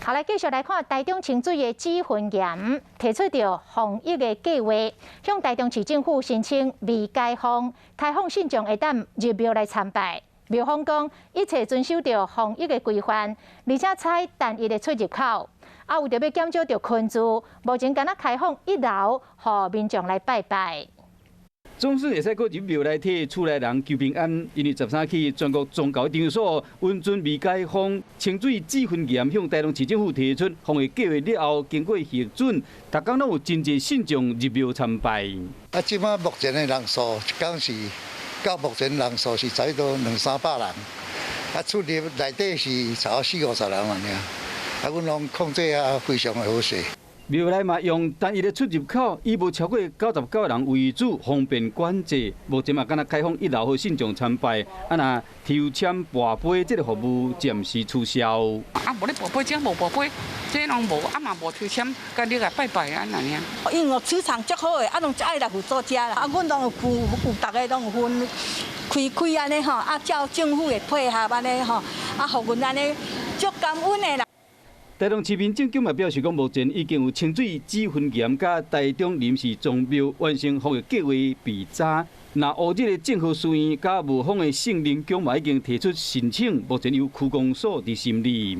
好，來繼續來看台中清水的紫雲岩提出著防疫的計劃，向台中市政府申請未解封，開放信眾會當入廟來參拜。廟方講一切遵守著防疫的規範，而且採單一的出入口。啊，為著欲減少著群聚，目前干焦開放一樓，予民眾來拜拜。總算會使閣入廟內替厝內人求平安，因為13起全國宗教場所允准未解封，清水紫雲岩向台中市政府提出防疫計劃了後，經過核准，逐工攏有真濟信眾入廟參拜。啊，這擺目前的人數，一工是到目前人數是差不多兩三百人，啊，出入內底是差不多四五十人爾。啊，阮攏控制啊非常的好勢。廟內嘛用單一的出入口，以無超過99個人為主，方便管制。目前嘛干焦開放一樓予信眾參拜，啊若抽籤跋杯這个服務暫時取消。啊，無咧跋杯，這無跋杯，這攏無，啊嘛無抽籤，佮你來拜拜按呢爾。因為磁場足好的，啊，攏足愛來佛祖遮啦。啊，阮攏有有有逐个攏有分開開按呢吼，啊，照政府的配合按呢吼，啊，予阮按呢足感恩的啦。台中市民政局嘛表示講，目前已經有清水紫雲岩佮台中林氏宗廟完成防疫計劃備查。若烏日的政和書院佮霧峰的聖靈宮嘛已經提出申請，目前由區公所佇審理。